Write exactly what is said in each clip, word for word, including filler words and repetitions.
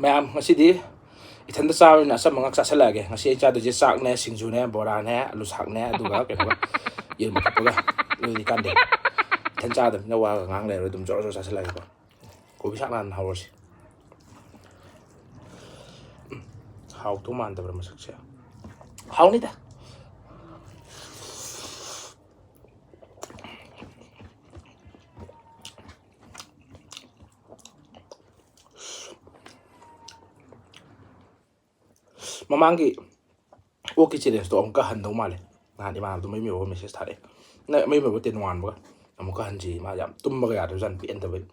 ꯃꯌꯥꯝ, ꯉꯁꯤꯗꯤ ꯏꯊꯟꯇ ꯆꯥꯕꯅꯤꯅ ꯑꯆꯝꯕ ꯉꯥꯛ ꯆꯥꯁꯤꯜꯂꯛꯑꯒꯦ꯫ ꯉꯁꯤ ꯑꯩ ꯆꯥꯗꯣꯏꯁꯦ ꯆꯥꯛꯅꯦ, ꯁꯤꯡꯖꯨꯅꯦ, ꯕꯣꯔꯥꯅꯦ, ꯑꯂꯨ ꯁꯥꯛꯅꯦ, ꯑꯗꯨꯒ ꯀꯩꯅꯣꯒ ꯌꯦꯔꯨꯝ ꯑꯐꯨꯠꯄꯒ꯫ ꯑꯗꯨꯗꯤ ꯀꯥꯟꯗꯦ, ꯏꯊꯟ ꯆꯥꯗꯕꯅꯤꯅ ꯋꯥꯒ ꯉꯥꯡ ꯂꯩꯔꯣꯏ, ꯑꯗꯨꯝ ꯖꯣꯔ ꯖꯣꯔ ꯆꯥꯁꯤꯜꯂꯛꯑꯒꯦꯀꯣ꯫ ꯀꯣꯕꯤ ꯁꯥꯛꯅ ꯍꯥꯟꯅ ꯍꯧꯔꯁꯤ꯫ ꯎꯝ, ꯍꯥꯎꯗꯧ ꯃꯥꯟꯗꯕ꯭ꯔꯥ ꯃꯁꯛꯁꯦ? ꯍꯥꯎꯅꯤꯗ꯫ ꯃꯃꯥꯡꯒꯤ ꯑꯣꯛꯀꯤ ꯆꯦꯂꯦꯟꯖꯇꯣ ꯑꯃꯨꯛꯀ ꯍꯟꯗꯧ ꯃꯥꯜꯂꯦ꯫ ꯅꯍꯥꯟ ꯏꯃꯥꯟꯅꯕꯗꯣ ꯃꯌꯨꯝ ꯌꯧꯕꯒ ꯃꯦꯁꯦꯖ ꯊꯥꯔꯛꯑꯦ, "ꯅꯪ ꯃꯌꯨꯝ ꯌꯧꯕ ꯇꯦ ꯅꯣꯡꯉꯥꯟꯕꯒ ꯑꯃꯨꯛꯀ ꯍꯟꯁꯤ"꯫ ꯃꯥ ꯌꯥꯝ ꯇꯨꯝꯕꯒ ꯌꯥꯗꯕꯖꯥꯠꯅꯤ, ꯄꯦꯟꯗꯕꯩ꯫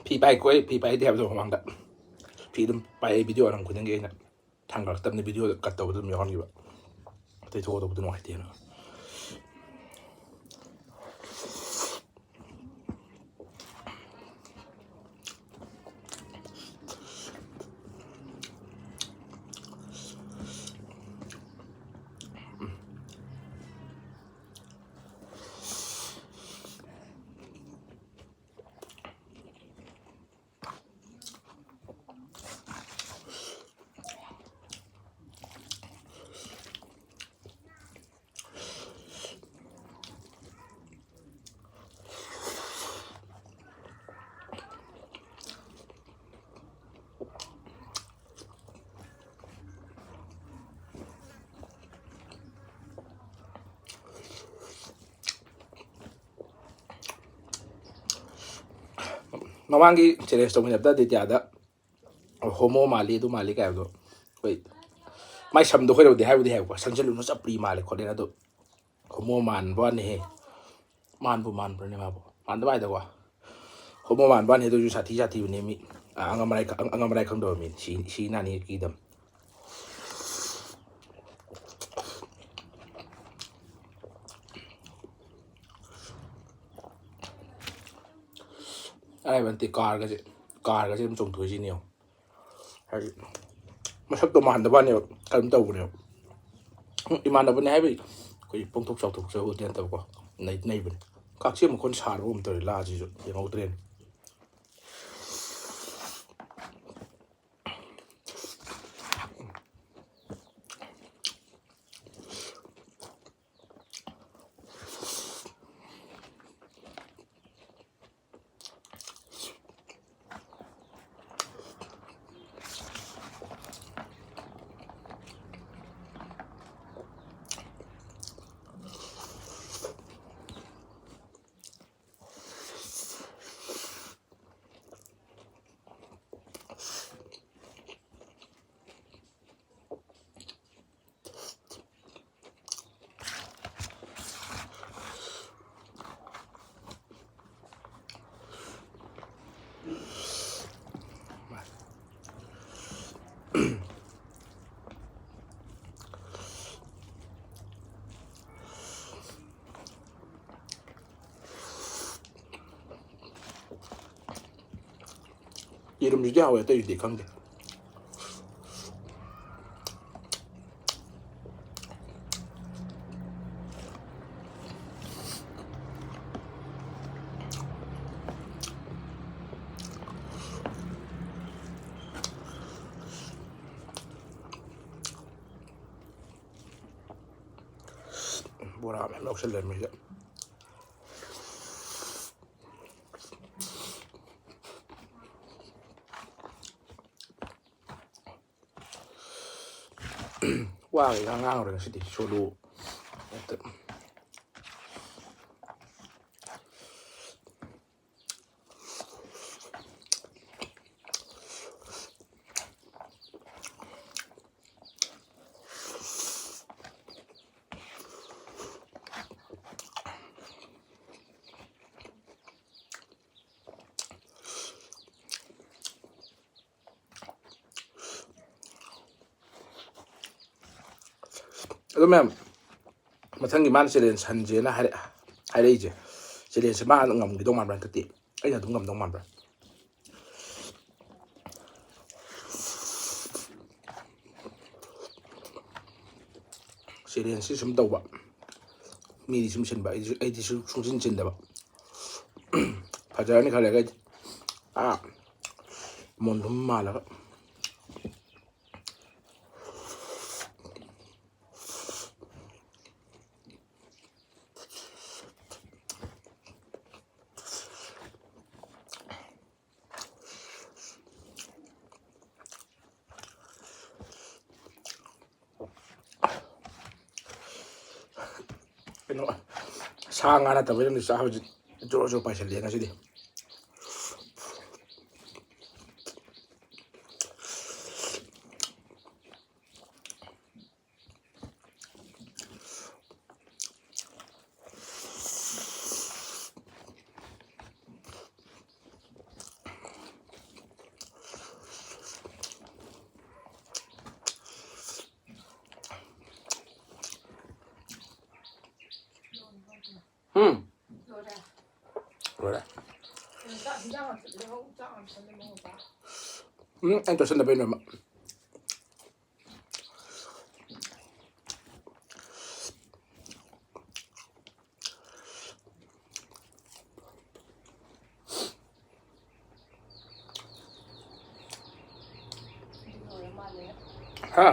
ꯐꯤ ꯄꯥꯏꯀꯣ, ꯑꯩ ꯐꯤ ꯄꯥꯏꯗꯦ ꯍꯥꯏꯕꯗꯣ ꯃꯃꯥꯡꯗ꯫ ꯐꯤ ꯑꯗꯨꯝ ꯄꯥꯏ, ꯚꯤꯗꯤꯑꯣ ꯑꯅꯝ ꯈꯨꯗꯤꯡꯒꯤ ꯑꯩꯅ ꯊꯥꯡꯒꯠꯂꯛꯇꯕꯅꯤ, ꯚꯤꯗꯤꯑꯣꯗ ꯀꯠ ꯇꯧꯕꯗ ꯑꯗꯨꯝ ꯌꯥꯎꯍꯟꯈꯤꯕ꯫ ꯑꯇꯩ ꯊꯣꯛꯀꯗꯧꯕꯗꯣ ꯅꯨꯡꯉꯥꯏꯇꯦꯅ꯫ ꯃꯃꯥꯡꯒꯤ ꯆꯦꯂꯦꯟꯖ ꯇꯧꯃꯤꯟꯅꯕꯗ ꯑꯗꯤꯇ꯭ꯌꯥꯗ ꯍꯣꯃꯣ ꯃꯥꯜꯂꯤ, ꯑꯗꯨ ꯃꯥꯜꯂꯤ ꯀꯥꯏ ꯍꯥꯏꯕꯗꯣ, ꯑꯩꯈꯣꯏ ꯃꯥꯏ ꯁꯝꯗꯣ ꯑꯩꯈꯣꯏꯅꯕꯨꯗꯤ ꯍꯥꯏꯕꯨꯗꯤ ꯍꯥꯏꯕꯀꯣ, "ꯁꯪꯖꯜꯂꯨꯅꯨ, ꯆꯞꯄ꯭ꯔꯤ ꯃꯥꯜꯂꯦ" ꯈꯣꯠꯂꯦꯅ꯫ ꯑꯗꯣ ꯍꯣꯃꯣ ꯃꯥꯟꯕ ꯋꯥꯅꯤꯍꯦ꯫ ꯃꯥꯟꯕꯨ ꯃꯥꯟꯕ꯭ꯔꯅꯦ ꯃꯥꯕꯨ? ꯃꯥꯟꯗ ꯃꯥꯏꯗꯀꯣ꯫ ꯍꯣꯃꯣ ꯃꯥꯟꯕ ꯋꯥꯅꯤ, ꯑꯗꯨꯁꯨ ꯁꯥꯊꯤ ꯁꯥꯊꯤꯕꯅꯦ ꯃꯤ꯫ ꯑ, ꯑꯉꯝ ꯑꯔꯥꯏ ꯈ-, ꯑꯉꯝ ꯑꯔꯥꯏ ꯈꯪꯗꯕ ꯃꯤꯅꯤ꯫ ꯁꯤ, ꯁꯤ ꯅꯥꯅꯤ ꯀꯤꯗꯝ꯫ ꯑꯔꯥꯏꯕ ꯅꯠꯇꯦ꯫ ꯀꯥꯔꯒꯁꯦ, ꯀꯥꯔꯒꯁꯦ ꯑꯗꯨꯝ ꯆꯣꯡꯊꯣꯛꯏꯁꯤꯅꯦ ꯌꯦꯡꯉꯣ꯫ ꯍꯥꯏꯗꯤ ꯃꯁꯛꯇꯣ ꯃꯥꯟꯗꯕ ꯋꯥꯅꯦꯕ, ꯀꯩꯅꯣꯝ ꯇꯧꯕꯅꯦꯕ꯫ ꯏꯃꯥꯟꯅꯕꯅꯦ ꯍꯥꯏꯕꯩ ꯑꯩꯈꯣꯏ ꯄꯣꯡꯊꯣꯛ ꯆꯥꯎꯊꯣꯛꯆꯕꯗꯤ ꯅꯠꯇꯕꯀꯣ, ꯅꯩ-, ꯅꯩꯕꯅꯦ꯫ ꯀꯛꯆꯦꯡ ꯃꯈꯣꯟ ꯁꯥꯔꯕ ꯀꯩꯅꯣꯝ ꯇꯧꯔꯦ, ꯂꯥꯁꯤꯁꯨ ꯌꯦꯡꯍꯧꯗ꯭ꯔꯦꯅꯦ꯫ ꯌꯦꯔꯨꯝꯁꯤꯗꯤ ꯍꯥꯎꯋꯦ, ꯑꯇꯩꯁꯤꯗꯤ ꯈꯪꯗꯦ꯫ ꯕꯣꯔꯥ ꯃꯌꯥꯝ ꯌꯥꯎꯁꯜꯂꯦ ꯃꯤꯗ꯫ ꯋꯥꯒ ꯏꯉꯥꯡ ꯉꯥꯡꯉꯔꯣꯏ ꯉꯁꯤꯗꯤ, ꯁꯣꯂꯣ꯫ ꯑꯗꯣ ꯃꯌꯥꯝ, ꯃꯊꯪꯒꯤ ꯃꯥꯅ ꯆꯦꯂꯦꯟꯖ ꯍꯟꯁꯦꯅ ꯍꯥꯏꯔꯛ-, ꯍꯥꯏꯔꯛꯏꯁꯦ, ꯆꯦꯂꯦꯟꯖꯁꯦ ꯃꯥ ꯉꯝꯈꯤꯗꯧ ꯃꯥꯟꯕ꯭ꯔꯥ ꯍꯟꯗꯛꯇꯤ? ꯑꯩꯅ ꯑꯗꯨꯝ ꯉꯝꯗꯧ ꯃꯥꯟꯕ꯭ꯔꯥ? ꯆꯦꯂꯦꯟꯖꯁꯤ ꯁꯨꯝ ꯇꯧꯕ, ꯃꯤꯗꯤ ꯁꯨꯝ ꯁꯤꯟꯕ, ꯑꯩꯗꯤ ꯑꯩꯗꯤ ꯁꯨꯝ ꯁꯨꯡꯁꯤꯟ ꯁꯤꯟꯗꯕ꯫ ꯐꯖꯔꯅꯤ ꯈꯜꯂꯦ ꯑꯩꯗꯤ꯫ ꯑꯥ, ꯃꯣꯟꯗꯨꯝ ꯃꯥꯜꯂꯒ꯫ ꯀꯩꯅꯣ, ꯁꯥ ꯉꯥ ꯅꯠꯇꯕ ꯏꯔꯝꯗ ꯆꯥꯕꯁꯤ ꯖꯣꯔ ꯖꯣꯔ ꯄꯥꯏꯁꯤꯜꯂꯛꯑꯦ ꯉꯁꯤꯗꯤ꯫ ꯎꯝ꯫ ꯂꯣꯏꯔꯦ꯫ ꯎꯝ, ꯑꯩ ꯇꯣꯠꯁꯟꯗꯕꯩ ꯅꯣꯏꯃ꯫ ꯍꯥ?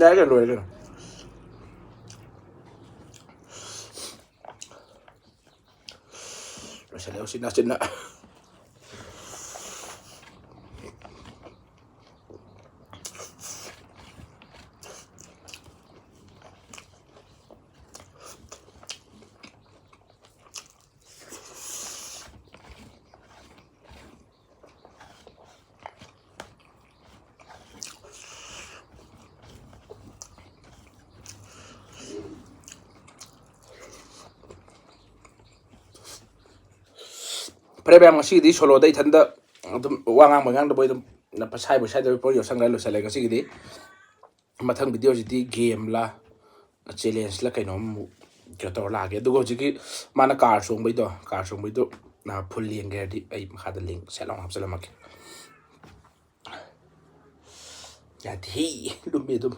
ꯌꯥꯔꯦ ꯀꯩꯅꯣ, ꯂꯣꯏꯔꯦ ꯀꯩꯅꯣ꯫ ꯂꯣꯏꯁꯤꯜꯂꯦ ꯎꯆꯤꯟ ꯅꯥꯆꯤꯟꯅ꯫ ꯐꯔꯦ ꯃꯌꯥꯝ, ꯉꯁꯤꯒꯤꯗꯤ ꯁꯣꯂꯣꯗ ꯏꯊꯟꯗ ꯑꯗꯨꯝ ꯋꯥ ꯉꯥꯡꯕ ꯉꯥꯡꯗꯕꯣꯏ ꯑꯗꯨꯝ ꯁꯥꯏꯕꯣꯏ ꯁꯥꯏꯗꯕꯣꯏ ꯄꯣꯠ ꯌꯣꯠꯁꯟꯈ꯭ꯔꯦ, ꯂꯣꯏꯁꯤꯜꯂꯦ ꯉꯁꯤꯒꯤꯗꯤ꯫ ꯃꯊꯪ ꯚꯤꯗꯤꯑꯣꯁꯤꯗꯤ ꯒꯦꯝꯂ ꯆꯦꯂꯦꯟꯖꯂ ꯀꯩꯅꯣꯝ ꯑꯃꯨꯛ ꯀꯩꯅꯣ ꯇꯧꯔ ꯂꯥꯛꯑꯒꯦ꯫ ꯑꯗꯨꯒ ꯍꯧꯖꯤꯛꯀꯤ ꯃꯥꯅ ꯀꯥꯔ ꯆꯣꯡꯕꯩꯗꯣ, ꯀꯥꯔ ꯆꯣꯡꯕꯩꯗꯣ ꯐꯨꯜ ꯌꯦꯡꯒꯦ ꯍꯥꯏꯔꯗꯤ ꯑꯩ ꯃꯈꯥꯗ ꯂꯤꯡ ꯁꯦꯠ ꯂꯥꯎ ꯍꯥꯞꯆꯤꯜꯂꯝꯃꯒꯦ꯫ ꯌꯥꯗꯦꯍꯦ, ꯂꯨꯝꯃꯦ ꯑꯗꯨꯝ꯫